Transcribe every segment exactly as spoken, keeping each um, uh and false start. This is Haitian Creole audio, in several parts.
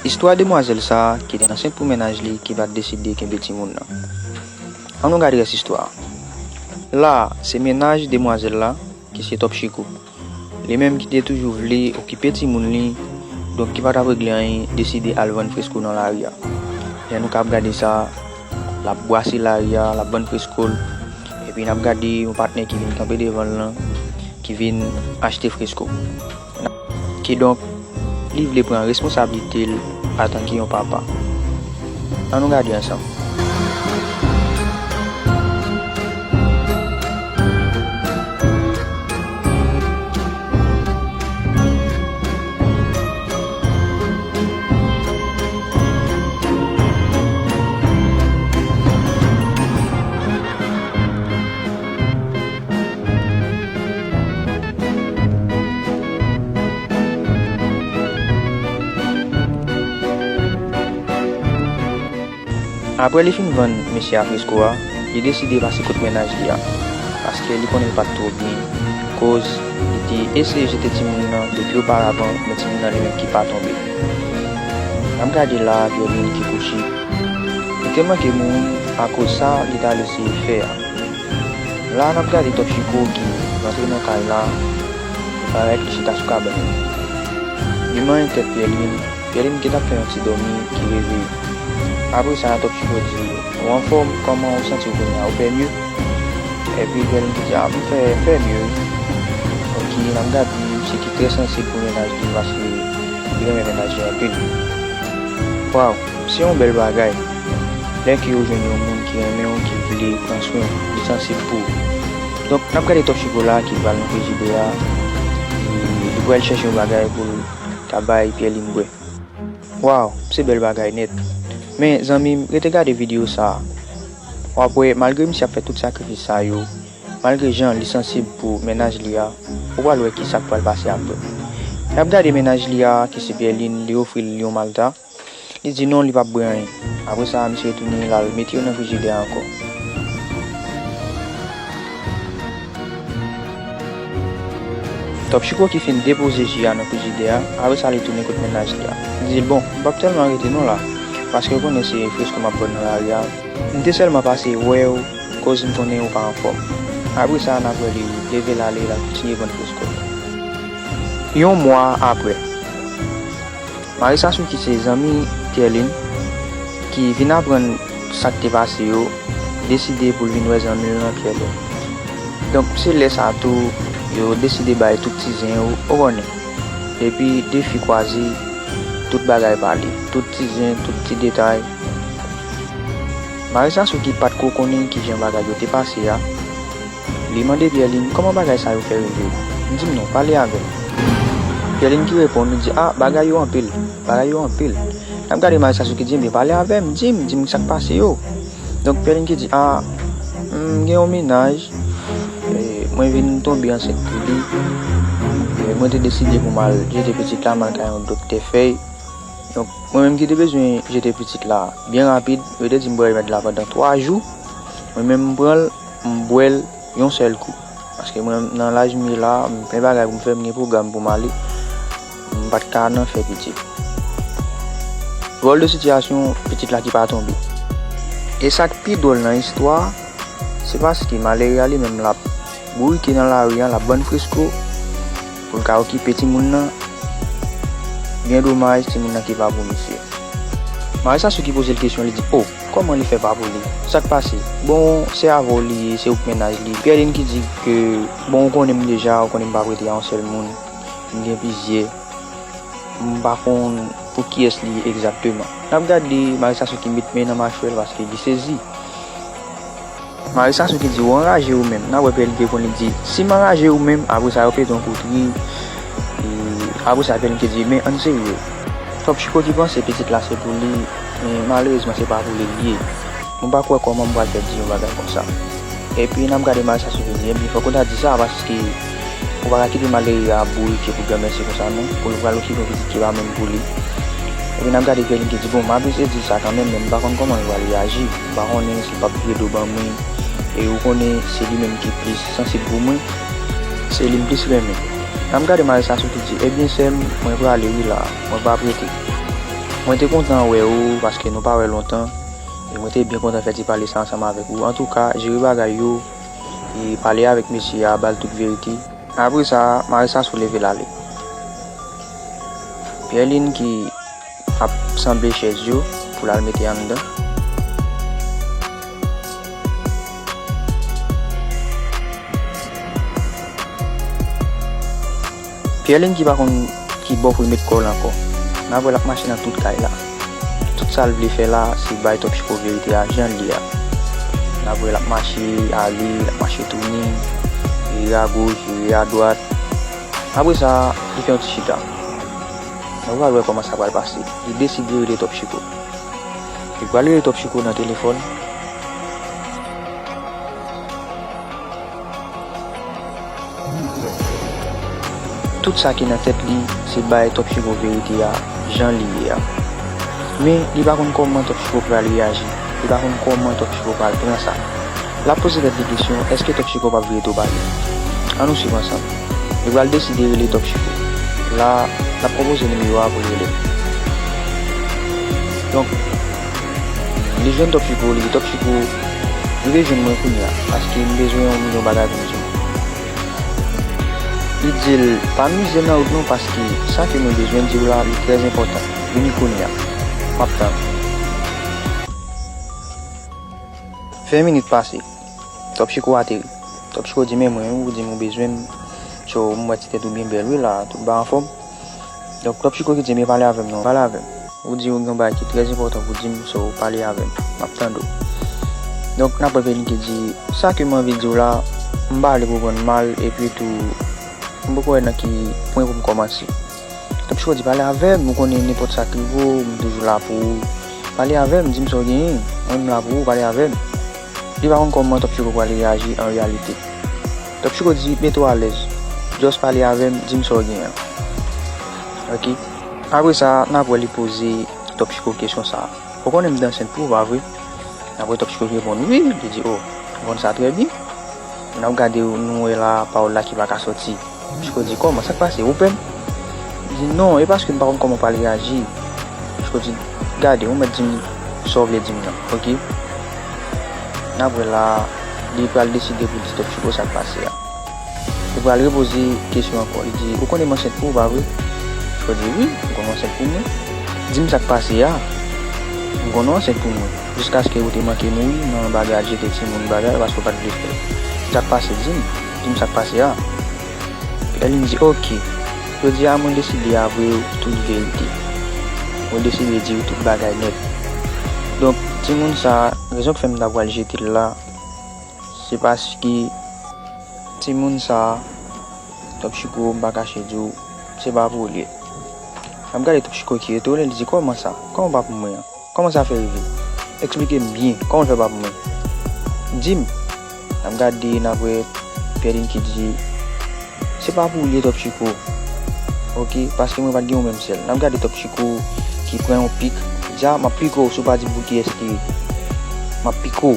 Istwa demwazèl sa a ki te ansent pou mennaj li ki pa t deside kenbe timoun nan. Ann nou gade rès istwa a. La a, se mennaj demwazèl la ki se Top Chiko. Li menm ki te toujou vle okipe timoun li, donk ki pa t ap regle anyen, deside al vann fresko nan lari a. Jan nou ka ap gade sa, l ap bwase lari a, l ap vann fresko l. Epi n ap gade yon patnè ki vin kanpe devan l lan, ki vin achte fresko. Kidonk, li vle pran responsablite l antanke yon papa. Ann nou gade ansanm. Apre li fin vann mesye a fresko a, li deside pase kot mennaj li a, paske li konnen l pa t twò byen, koz li te eseye jete timoun nan depi oparavan, men timoun nan li menm ki pa tonbe. N ap gade la a, Pierline ki kouche. Li te manke mouri akoz sa li t al eseye fè a. La a n ap gade Top Chiko ki rantre nan kay la, li parèt li chita sou kabann li. Li manyen tèt Pierline, Pierline gentan fè yon ti dòmi ki reveye. Apre sa, Top Chiko di, "Ou anfòm? Kòman ou santi w kounye a? Ou fè mye?" Epi Pierline ki di, "A, m fè, m fè mye, wi." Ok, n ap gade misye ki trè sansib pou mennaj li, paske li renmen mennaj li anpil. Waw, se yon bèl bagay lè ke ou jwenn yon moun ki renmen w, ki vle pran swen w, li sansib pou ou. Donk, n ap gade Top Chiko la ki pral nan frijidè a, li, li pral chèche yon bagay pou l ka bay Pierline bwè. Waw, se bèl bagay nèt. Men, zanmi m, rete gade videyo sa a. W ap wè, malgre misye ap fè tout sakrifis sa yo, malgre jan li sansib pou mennaj li a, ou pral wè ki sa k pral pase apre. N ap gade mennaj li a, ki se Pierline, li ofri l yon malta. Li di non, li p ap bwè anyen. Apre sa, misye retounen, l al mete yo nan frijidè a ankò. Top Chiko ki fin depoze ji a nan frijidè a, apre sa li tounen kot mennaj li a. Li di l, "Bon, m p ap tèlman rete non la, paske w konnen se fresko m ap vann nan lari a. M te sèlman pase wè w, koz m konnen ou pa anfòm." Apre sa, n ap wè li leve l ale, l al kontinye vann fresko. Yon mwa apre, Marissa Souki se zanmi Pierline ki vin aprann sa k te pase yo, deside pou l vin wè zanmi l lan Pierline. Donk, se lè sa tou, yo deside bay tout ti zen yo, ou konnen. Depi de fi kwaze, tout bagay pale, tout ti zen, tout ti detay. Marissa Souki pa t ko konnen kijan bagay yo te pase a. Li mande Pierline, "Kòman bagay sa yo fè rive w? Di m non, pale avè m." Pierline ki reponn, li di, "A, bagay yo anpil, bagay yo anpil." N ap gade Marissa Souki di, "Ebyen, pale avè m, di m, di m sa k pase yo." Donk, Pierline ki di, "A, m gen yon mennaj, e, mwen vin tonbe ansent pou li, e, mwen te deside pou m al jete pitit la, m al kay yon doktè fèy. Donk, mwen menm ki te bezwen jete pitit la byen rapid, yo te di m bwè remèd la pandan twa jou, mwen menm m pran l, m bwè l yon sèl kou. Paske mwen, nan laj m ye la, m gen bagay pou m fè, m gen pwogram pou m ale. M pa t ka nan fè pitit." Dwòl de sitiyasyon, pitit la ki pa tonbe. E sa k pi dwòl nan istwa a, se paske malere a li menm l ap bourike nan lari a, l ap vann fresko pou l ka okipe timoun nan. Byen domaj, timoun nan ki pa pou misye. Marissa Souki poze l kesyon, li di, "O, kòman li fè pa pou li? Sa k pase? Bon, se avè w li ye, se ou k mennaj li." Pierline ki di ke, "Bon, ou konnen m deja, ou konnen m p ap rete a yon sèl moun. M gen plizyè. M pa konn pou kiyès li ye egzakteman." N ap gade Marissa Souki met men nan machwè l paske li sezi. Marissa Souki di, "Ou anraje ou menm." N ap wè Pierline ki reponn, li di, "Si m anraje ou menm," apre sa yo pete yon kout ri. E apre sa Pierline ki di, "Men ann serye. Top Chiko ki panse pitit la se pou li, men malerezman se pa pou li l ye. Mwen pa kwè kòman m pral fè di yon bagay konsa." Epi n ap gade Marissa Souki di, "Ebyen, fòk ou ta di sa, paske ou pa ka kite malere a bourike pou granmèsi konsa non, pou l pral okipe yon pitit ki pa menm pou li." Epi n ap gade Pierline ki di, "Bon, m ap eseye di l sa kanmenm, men m pa konn kòman l pral reyaji. M pa konnen si l p ap vire do ban mwen. E ou konnen se li menm ki plis sansib pou mwen. Se li m plis renmen." N ap gade Marissa Souki di, "Ebyen, sè m, mwen prale wi la, mwen p ap rete." Mwen te kontan wè ou paske nou pa wè lontan, e mwen te byen kontan fè ti pale sa ansanm avèk ou. Antouka, jere bagay yo, e pale avèk mesye a, ba l tout verite. Apre sa, Marissa souleve l ale. Pierline ki ap sanble chèz yo pou l al mete anndan. Pierline ki pa konn ki bò pou l met kò l ankò. N ap wè l ap mache nan tout kay la. Tout sa l vle fè la, se bay Top Chico verite a jan l ye a. N ap wè l ap mache ale, l ap mache tounen, vire agoch, vire adwat. Apre sa, li fè yon ti chita. N ap pral wè kòman sa pral pase. Li deside rele Top Chico. Li pral rele Top Chico nan telefòn. Tout sa ki nan tèt li, se bay Top Chico verite a jan li ye a. Men, li pa konn kòman Top Chico pral reyaji. Li pa konn kòman Top Chico pral pran sa. L ap poze tèt li kesyon, èske Top Chico p ap vire do ba li? Ann nou swiv ansanm. Li pral deside rele Top Chico. La, l ap konpoze nimewo a pou l rele. Donk, li jwenn Top Chico, li di, Top Chico, rive jwenn mwen kounye a, paske m bezwen yon milyon bagay pou m di w. Li di l, pa mize nan wout non, paske sa ke mwen bezwen di w la, li trè enpòtan. Vini kounye a. M ap tann. Ven minit pase. Top Chico ateri. Top Chico di, men mwen, ou di m ou bezwen m. So, m wè ti tèt ou byen bèl, wi, la, tout bagay anfòm. Donk, Top Chico ki di, men pale avè m non, pale avè m. Ou di ou gen yon bagay ki trè enpòtan pou di m, so, pale avè m. M ap tande w. Donk, n ap wè Pierline ki di, sa ke m anvi di w la, m pa vle pou w pran l mal, epi tou, m poko wè nan ki pwen pou m kòmanse. Top Chico di, pale avè m, ou konnen nenpòt sa k rive w, m toujou la pou ou. Pale avè m, di m sa w genyen, mwen m la pou ou, pale avè m. Li pa konn kòman Top Chico pral reyaji an reyalite. Top Chico di, mete w alèz, just pale avè m, di m sa w genyen an. Oke? Apre sa, n ap wè li poze Top Chico kesyon sa a. Ou konnen m te ansent pou ou, pa vre? Apre Top Chico reponn, wi, li di, o, m konn sa trè byen. N ap gade, nou wè la, pawòl la ki pa ka sòti. Chico di, kòman, sa k pase? Ou pè m? Li di, non, e paske m pa konn kòman pral reyaji. Chico di, gade, ou mèt di m sa w vle di m nan, oke? N ap wè la, li pral deside pou li di Top Chico sa k pase a. Li pral repoze kesyon ankò. Li di, ou konnen m ansent pou ou, pa vre? Chico di, wi, m konnen w ansent pou mwen. Di m sa k pase a. M konnen w ansent pou mwen. Jiskaske ou te manke mouri nan bagay jete timoun bagay, paske w pa t vle fè l. Sa k pase, di m. Di m sa k pase a. Pierline di, oke. Jodi a, mwen deside avwe w tout verite. Mwen deside di w tout bagay nèt. Donk, timoun sa a, rezon k fè m ta pral jete l la, se paske timoun sa a, Top Chico, m pa kache di w, se pa pou ou l ye. N ap gade Top Chico ki etone, li di, kòman sa? Kòman pa pou mwen an? Kòman sa fè rive? Eksplike m byen, kòman l fè pa pou mwen? Di m. N ap gade, n ap wè Pierline ki di, se pa pou ou l ye Top Chico. Oke, paske mwen pa t gen yon menm sèl. N ap gade Top Chico ki pran yon pik, li di, a, m ap pike w si w pa di m pou kiyès li ye. M ap pike w.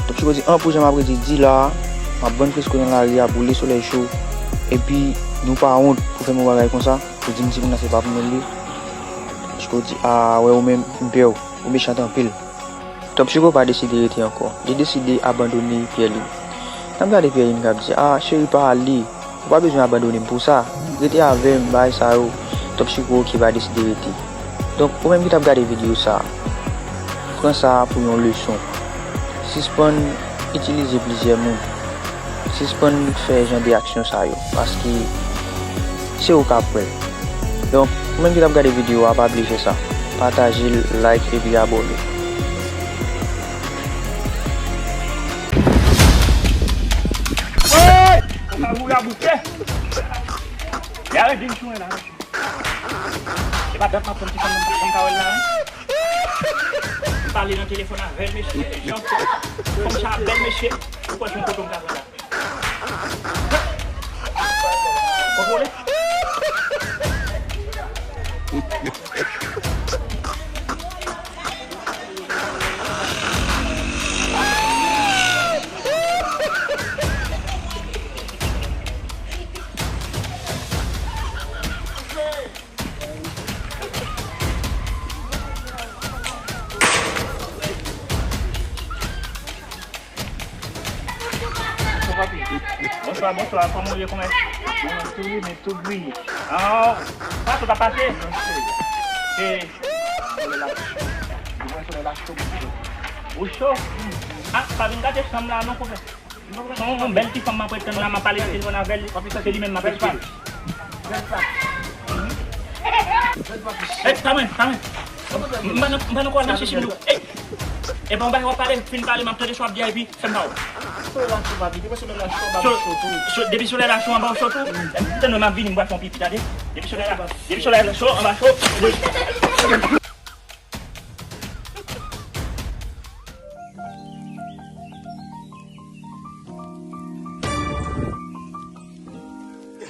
Top Chico di, an pou jan m ap rete di la a, m ap vann fresko nan lari a, boule solèy cho, epi nou pa wont pou fè m yon bagay konsa, pou di m timoun nan se pa pou mwen l ye. Chico di, a, wè ou menm, m pè w, ou mechan anpil. Top Chico pa deside rete ankò, li deside abandone Pierline. N ap gade Pierline k ap di, a, cheri pa ale, ou pa bezwen abandone m pou sa, rete avè m, bagay sa yo, Top Chico ki pa deside rete. Donk, ou menm ki t ap gade videyo sa a, pran sa a pou yon leson. Sispann itilize plizyè moun. Sispann fè jan de aksyon sa yo, paske se ou k ap wè l. Donk, ou menm ki t ap gade videyo a, pa bliye fè sa. Pataje l, like epi abòne. Woy! Ou ka boule a bouke. Y a redi m sou mwen la, mesye. Se pa dat m ap tann ti fanm nan, m pa janm ka wè l la, wi. M pale nan telefòn avè l, mesye. Jan fanm sa bèl, mesye. Ou kwè se yon foto m ka pran la? Kontwole. Bonswa, bonswa, kòman w ye, kòman? Mwen tou ri, men tou griye. Ah, sa tout ap pase? E, solèy la cho. Di mwen solèy la cho, cho. Ou cho? Ah, pa vin gate chanm la non, konpè. Se yon bèl ti fanm m ap ret tann la, m ap pale nan telefòn avè l, se li menm m ap espere. Ey, Tamen, Tamen. M pa nan, m pa nan kò al mache sou nou. Ey! Epa, yon bagay w ap pale, fin pale, m ap tande sa w ap di a, epi fè m pa wè. Solèy la cho, papi. Depi solèy la cho, papi, cho tou. Depi solèy la cho, anba w cho tou. Tann mwen, m ap vini, m pral fè yon pipi, tande. Depi solèy la, depi solèy la cho, anba cho. Wi.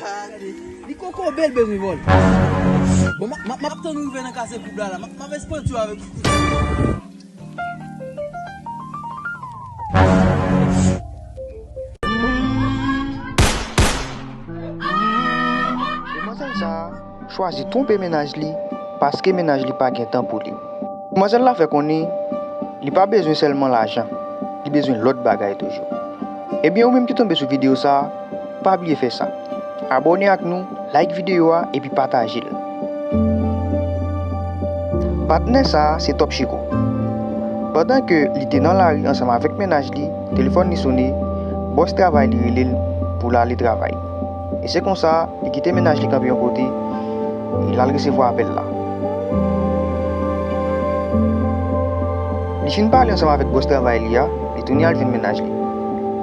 Gade, li kokobe, l bezwen vòlè. Bon, m, m, m ap tann ou rive nan kase koub la, la. M, m ap espanti w avèk kout. Demwazèl sa a chwazi twonpe mennaj li paske mennaj li pa gen tan pou li. Demwazèl la fè konnen li pa bezwen sèlman lajan, li bezwen lòt bagay toujou. Ebyen, ou menm ki tonbe sou videyo sa a, pa bliye fè sa. Abòne ak nou, like videyo a epi pataje l. Patnè sa a se Top Chico. Pandan ke li te nan lari ansanm avèk mennaj li, telefòn li sone, bòs travay li rele l pou l ale travay. E se konsa, li kite mennaj li kanpe yon kote, e l al resevwa apèl la. Li fin pale ansanm avèk bòs travay li a, li tounen al jwenn mennaj li.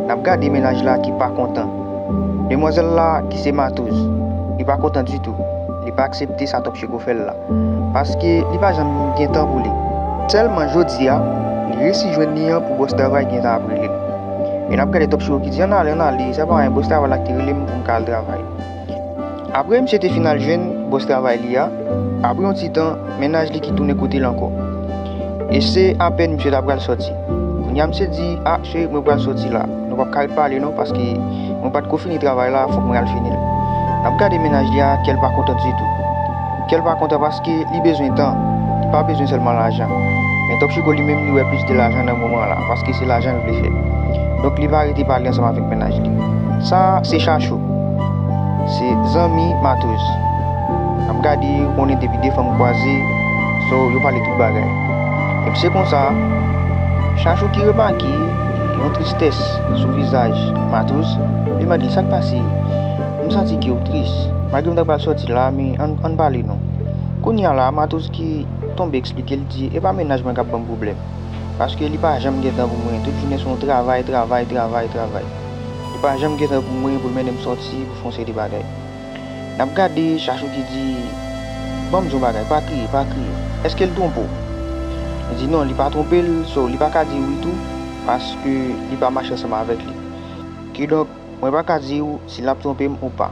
N ap gade mennaj la ki pa kontan. Demwazèl la ki se Matouz, li pa kontan ditou. Li pa aksepte sa Top Chico fè l la, paske li pa janm gen tan pou li. Sèlman jodi a, li resi jwenn li an pou bòs travay gentan ap rele l. E n ap gade Top Chico ki di, ann ale, ann ale, sa pa anyen, bòs travay la ki te rele m pou m ka al travay. Apre misye te fin al jwenn bòs travay li a, apre yon ti tan, mennaj li ki tounen kote l ankò. E se apèn misye ta pral sòti. Kounye a misye di, a, cheri, mwen pral sòti la. Nou p ap ka ret pale non, paske mwen pa t ko fini travay la, fòk mwen al fini l. N ap gade mennaj li a, kè l pa kontan ditou. Kè l pa kontan paske li bezwen tan, li pa bezwen sèlman lajan. Men Top Chico li menm li wè plis de lajan nan moman la, paske se lajan l vle fè. Donk li pa rete pale ansanm avèk mennaj li. Sa se Chachou. Se zanmi Matouz. N ap gade, ou konnen depi de fanm kwaze, so yo pale tout bagay. Epi se konsa, Chachou ki remake yon tristès sou vizaj Matouz, li mande l sa k pase. M santi ke w tris. Malgre m ta pral sòti la, men ann, ann pale non. Kounye a la, Matouz ki tonbe eksplike l di, e pa mennaj mwen k ap ban m pwoblèm. Paske li pa janm gen tan pou mwen. Tout jounen se yon travay, travay, travay, travay. Li pa janm gen tan pou mwen, pou l mennen m sòti, pou fè yon seri de bagay. N ap gade Chachou ki di, ban m di yon bagay, pa kriye, pa kriye. Èske l twonpe w? Li di non, li pa twonpe l, so li pa ka di wi tou, paske li pa mache ansanm avèk li. Kidonk, mwen pa ka di w si l ap twonpe m ou pa.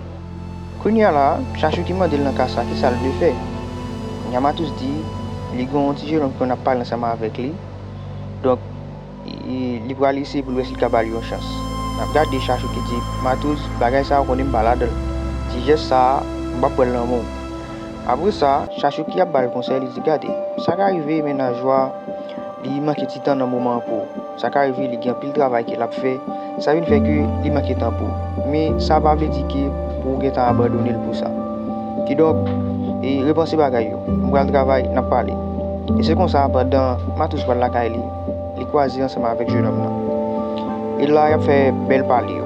Kounye a la, Chachou ki mande l nan ka sa, kisa l vle fè. Kounye a Matouz di, li gen yon ti jenòm ki konn ap pale ansanm avèk li. Donk, e, li pral eseye pou l wè si l ka ba l yon chans. N ap gade Chachou ki di, Matouz, bagay sa a ou konnen m pa ladan l. Ti jès sa a, m p ap pran l nan men w. Apre sa, Chachou ki ap ba l konsèy, li di, gade, sa ka rive mennaj ou a, li manke ti tan nan moman an pou ou. Sa ka rive li gen anpil travay ke l ap fè, sa vin fè ke li manke tan pou ou. Men sa pa vle di ke pou ou gentan abandone l pou sa. Kidonk, e, repanse bagay yo. M pral travay, n ap pale. E se konsa, pandan Matouz pral lakay li, li kwaze ansanm avèk jenòm nan. E la, y ap fè bèl pale yo.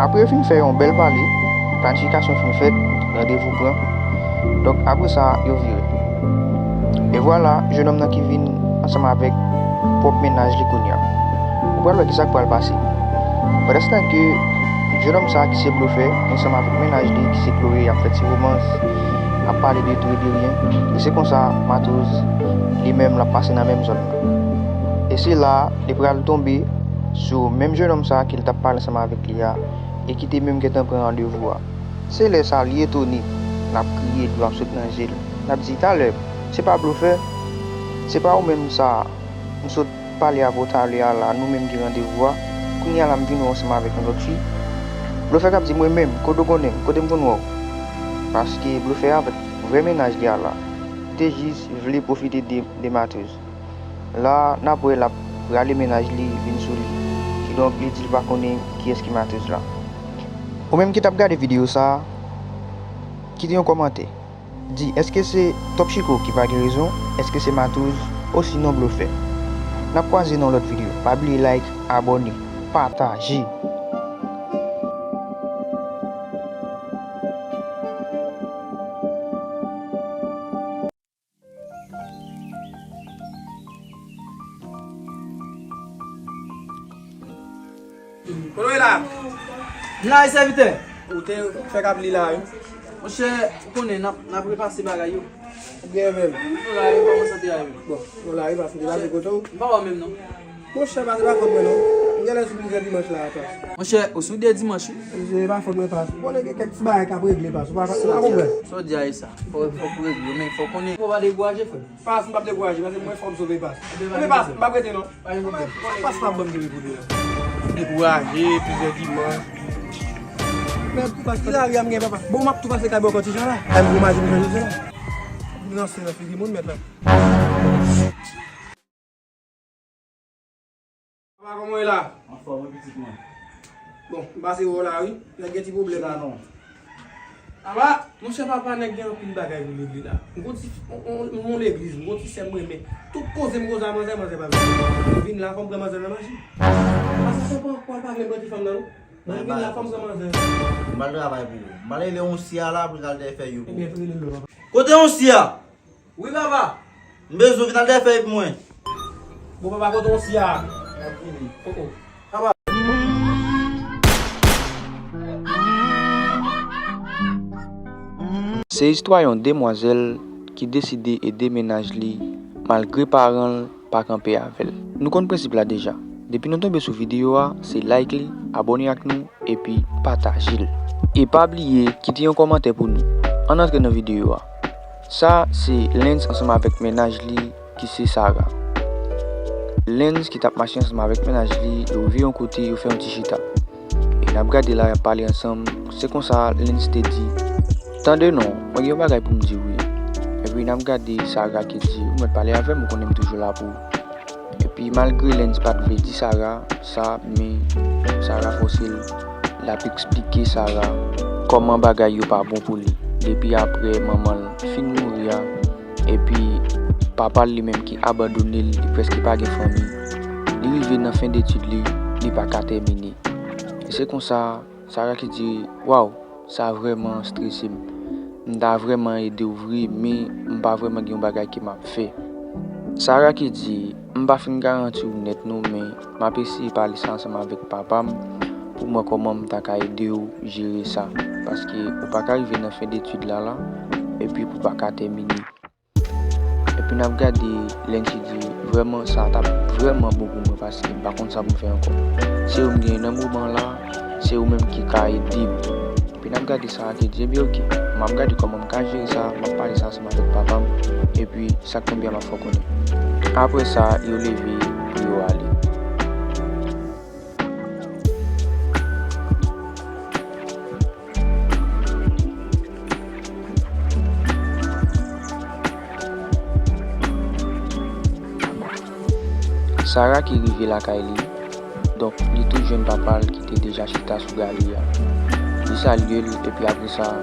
Apre yo fin fè yon bèl pale, planifikasyon fin fèt, randevou pran. Donk, apre sa, yo vire. E vwala, jenòm nan ki vin ansanm avèk pwòp mennaj li kounye a. Ou pral wè kisa k pral pase. Pandanstan ke Jennonm sa ki se blofè, ansanm avèk mennaj li ki se Chloé, y ap fè ti womans, y ap pale de tou e de ryen. E se konsa, Matouz, li menm, l ap pase nan menm zòn nan. E se la, li pral tonbe sou menm jennonm sa ke l t ap pale ansanm avèk li a, e ki te menm gentan pran randevou a. Se lè sa, li etone, l ap kriye, dlo ap sot nan je l. L ap di, "Talè, se pa blofè? Se pa ou menm sa, m sot pale avè w talè a la, nou menm gen randevou a. Kounye a la, m vin wè w ansanm avèk yon lòt fi." Blofè k ap di, "Mwen menm, kote w konnen m? Kote m konn wè w?" Paske blofè a avèk vrè mennaj li a la, li te jis vle pwofite de, de Matouz. La, n ap wè l ap rale mennaj li vin sou li. Kidonk, li di l pa konnen kiyès ki Matouz la. Ou menm ki t ap gade videyo sa a, kite yon kòmantè. Di, èske se Top Chico ki pa gen rezon? Èske se Matouz? Osinon blofè? N ap kwaze nan yon lòt videyo. Pa bliye like, abòne, pataje. Kote w ye la? M la wi, sèvitè. Ou te fèk ap li la wi. Monchè, ou konnen n ap, n ap repase bagay yo. Ou gen avè m? Nou la wi, kòman sante a ye menm? Bon, nou la wi, paske m te pase kote w. M pa wè w menm non. Monchè, pa, se pa fòt mwen non. M genlè sou plizyè dimanch la, atò. Monchè, ou sou de dimanch wi. Se pa fòt mwen, pas. Ou konnen gen kèk ti bagay k ap regle, pas. Ou pa, ou pa konprann. Sa w di a e sa. Fò, fòk ou regle, men fòk konnen. Fò w pa dekouraje, frè. Pas, m p ap dekouraje, paske mwen fò m sove pas. Ebyen, pas, m p ap rete non. Pa gen pwoblèm. Pas pa ban m de repoze la. Dekouraje, plizyè dimanch. Men, pas, ki lari a m gen, papa? Bon, m ap tou pase kay bò kò ti jan la. Ay, m gwo maji m chanje se la. Nan se nan figi moun, mèt la. Papa, kòman w ye la? Anfòm wi, pitit mwen. Bon, m pase wè w la wi. Nèg gen ti pwoblèm. Chita non. Papa, monchè, papa, nèg gen anpil bagay pou l regle la. M gon ti, on, on, m gon legliz, m gon ti sè m renmen. Tout koze m koze a manzè, manzè pa vle. M vin la, fò m pran manzè nan machin. Papa, sa se pa ankò, l pa vle m pran ti fanm nan non. Mwen vin la, fò m pran manzè. M pral travay pou ou. M pral rele yon sya la pou l al dèyè fèy yo pou ou. Ebyen, rele l non, papa. Kote yon sya? Wi, papa. M bezwen w vin al dèyè fèy pou mwen. Bon, papa, kote yon sya? M ap vini. Oh, oh. Papa. Se istwa yon demwazèl ki deside ede mennaj li malgre paran l pa kanpe avè l. Nou konn prensip la deja. Depi nou tonbe sou videyo a, se like li, abòne ak nou, epi pataje l. E pa bliye kite yon kòmantè pou nou. Ann antre nan videyo a. Sa se Lens ansanm avèk mennaj li ki se Sarah. Lens ki t ap mache ansanm avèk mennaj li, yo rive yon kote, yo fè yon ti chita. E n ap gade la, y ap pale ansanm. Se konsa Lens te di, "Tande non, mwen gen yon bagay pou m di w wi." Epi n ap gade Sarah ki di, "Ou mèt pale avè m, ou konnen m toujou la pou ou." Epi malgre Lens pa t vle di Sarah sa, men Sarah fòse l. L ap eksplike Sarah kòman bagay yo pa bon pou li. Depi apre manman l fin mouri a, epi papa l li menm ki abandone l, li prèske pa gen fanmi. Li rive nan fen detid li, li pa ka tèmine. E se konsa, Sarah ki di, "Waw, sa vrèman strese m. M ta vrèman ede w vre, men m pa vrèman gen yon bagay ke m ap fè." Sarah ki di, "M pa fin garanti w nèt non, men m ap eseye pale sa ansanm avèk papa m pou m wè kòman m ta ka ede w jere sa. Paske ou pa ka rive nan fen detid la la, epi pou w pa ka tèmine." Epi n ap gade Lens ki di, "Vrèman, sa t ap vrèman bon pou mwen paske m pa konn sa pou m fè ankò. Se ou m genyen nan moman la, se ou menm ki ka ede m." Epi n ap gade Sarah ki di, "Ebyen, oke, m ap gade kòman m ka jere sa, m ap pale sa ansanm avèk papa m, epi sa k tonbe a, m ap fè w konnen." Apre sa, yo leve pou yo ale. Sarah ki rive lakay li, donk li tou jwenn papa l ki te deja chita sou galri a. Li salye l, epi apre sa,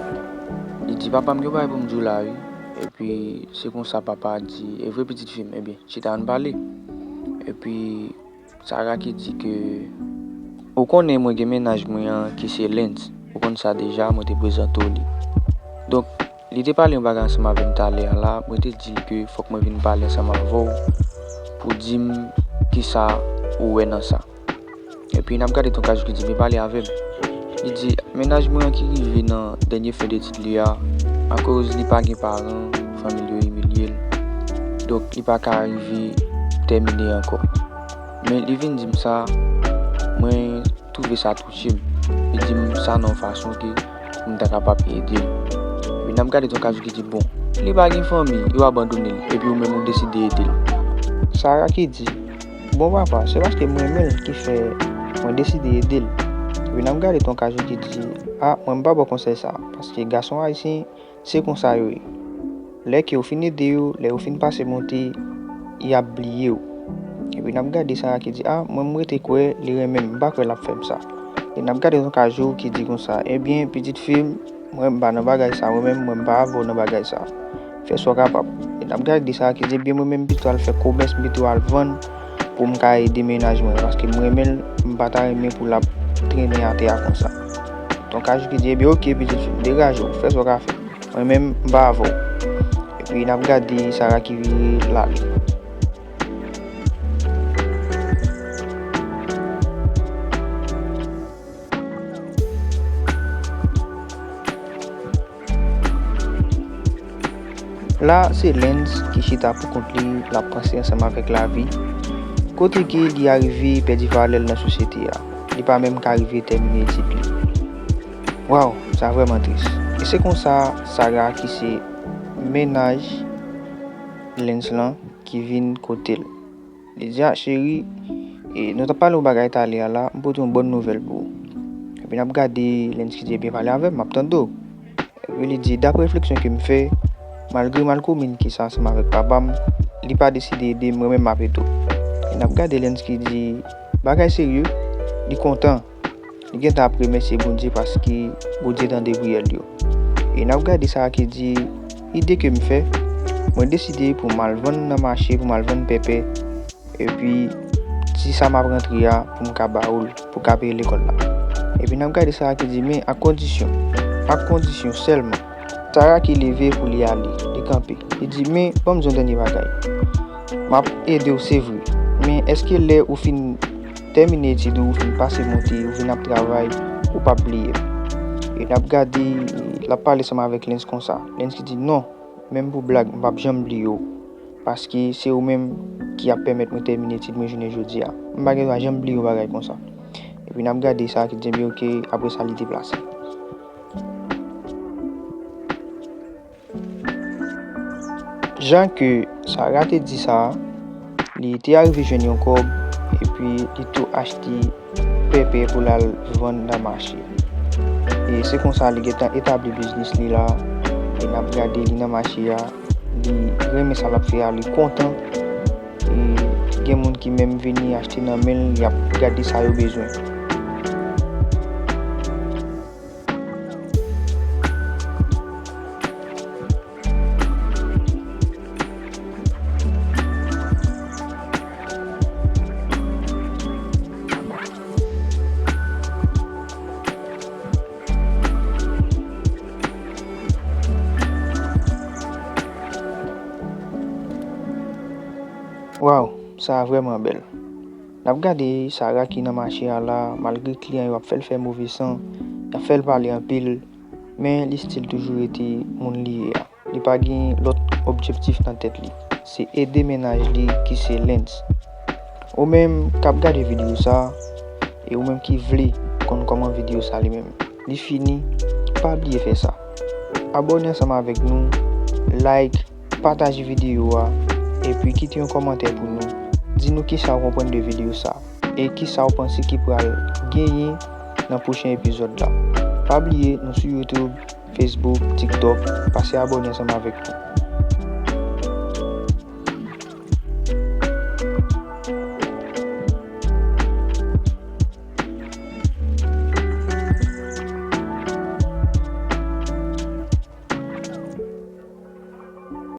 li di, "Papa, m gen yon bagay pou m di w la, wi." Epi se konsa papa a di, "E vre, pitit fi m? Ebyen, chita, ann pale." Epi Sarah ki di ke, "Ou konnen mwen gen mennaj mwen an ki se Lens. Ou konn sa deja, mwen te prezante w li. Donk, li te pale yon bagay ansanm avè m talè a la, mwen te di l ke fòk mwen vin pale ansanm avè w pou di m kisa ou wè nan sa." Epi n ap gade Tonkajou ki di, "Men pale avè m." Li di, mennaj mwen an ki rive nan dènye fen detid li a, akoz li pa gen paran, fanmi l yo imilye l. Donk, li pa ka rive tèmine ankò. Men li vin di m sa, mwen twouve sa touche m. Li di m sa nan yon fason ke pou m ta kapab ede l. Epi n ap gade Ton Kajou ki di, bon, li pa gen fanmi, yo abandone l, epi ou menm ou deside ede l. Sara ki di, bon papa, se paske m renmen l ki fè mwen deside ede l. Epi n ap gade Ton Kajou ki di, a, mwen m pa ba w konsèy sa, paske gason ayisyen, se konsa yo ye. Lè ke w fin ede yo, lè yo fin pase monte, y ap bliye w. Epi n ap gade Sara ki di, a, mwen m rete kwè li renmen m, m pa kwè l ap fè m sa. E n ap gade Ton Kajou ki di konsa, ebyen, pitit fi m, mwen m pa nan bagay sa, mwen menm, mwen m pa avè w nan bagay sa. Fè sa w kapab. E n ap gade Sara ki di, ebyen, mwen menm pito al fè komès, m pito al vann pou m ka ede mennaj mwen, paske m renmen l, m pa ta renmen pou l ap trennen atè a konsa. Ton Kajou ki di, ebyen, oke, pitit fi m, degaje w, fè sa w ka fè. Mwen menm, m pa avè w. Epi n ap gade Sara ki vire l ale. La, se Lens ki chita pou kont li, l ap panse ansanm avèk lavi. Kote ke li arive pèdi valè l nan sosyete a. Li pa menm ka rive tèmine etid li. Waw, sa vrèman tris. E se konsa, Sara ki se mennaj Lens lan ki vin kote l. Li di, a, cheri, e, nou t ap pale yon bagay talè a la, m pote yon bòn nouvèl pou ou. Epi n ap gade Lens ki di, ebyen, pale avè m, m ap tande w. Epi li di, daprè refleksyon ke m fè, malgre malkomin ki sa ansanm avèk papa m, li pa deside ede m, mwen menm m ap ede w. E n ap gade Lens ki di, bagay serye, li kontan. Li gentan ap remèsye Bondye paske Bondye tande priyè l yo. E n ap gade Sara ki di, ide ke m fè, mwen deside pou m al vann nan mache, pou m al vann pèpè, epi ti sa m ap rantre a, pou m ka ba ou l, pou w ka peye lekòl la. Epi n ap gade Sara ki di, men ak kondisyon, ak kondisyon sèlman. Sara ki leve pou li ale, li kanpe. Li di, men, ban m di w yon dènye bagay. M ap ede w, se vre. Men èske lè ou fin tèmine etid ou, ou fin pase monte, ou vin ap travay, ou p ap bliye m? E n ap gade, l ap pale ansanm avèk Lens konsa. Lens ki di, non, menm pou blag, m p ap janm bliye w. Paske se ou menm ki ap pèmèt mwen tèmine etid mwen jounen jodi a. M pa gen dwa janm bliye yon bagay konsa. Epi n ap gade Sara ki di, ebyen, oke, apre sa, li deplase. Jan ke Sara te di sa, li te arive jwenn yon kòb, epi li tou achte pèpè pou l al vann nan mache. E se konsa li gentan etabli biznis li la, e n ap gade li nan mache a, li renmen sa l ap fè a, li kontan. E gen moun ki menm vini achte nan men l, y ap gade sa yo bezwen. Waw, sa vrèman bèl. N ap gade Sara ki nan mache a la, malgre kliyan yo ap fè l fè move san, y ap fè l pale anpil, men li still toujou rete moun li ye a. Li pa gen lòt objektif nan tèt li. Se ede mennaj li ki se Lens. Ou menm k ap gade videyo sa, e ou menm ki vle konn kòman videyo sa li menm, li fini, pa bliye fè sa. Abòne ansanm avèk nou, like, pataje videyo a, epi kite yon kòmantè pou nou. Di nou kisa w konprann de videyo sa, e kisa w panse ki pral genyen nan pwochen epizòd la. Pa bliye, nou sou YouTube, Facebook, TikTok, pase abòne ansanm avèk nou.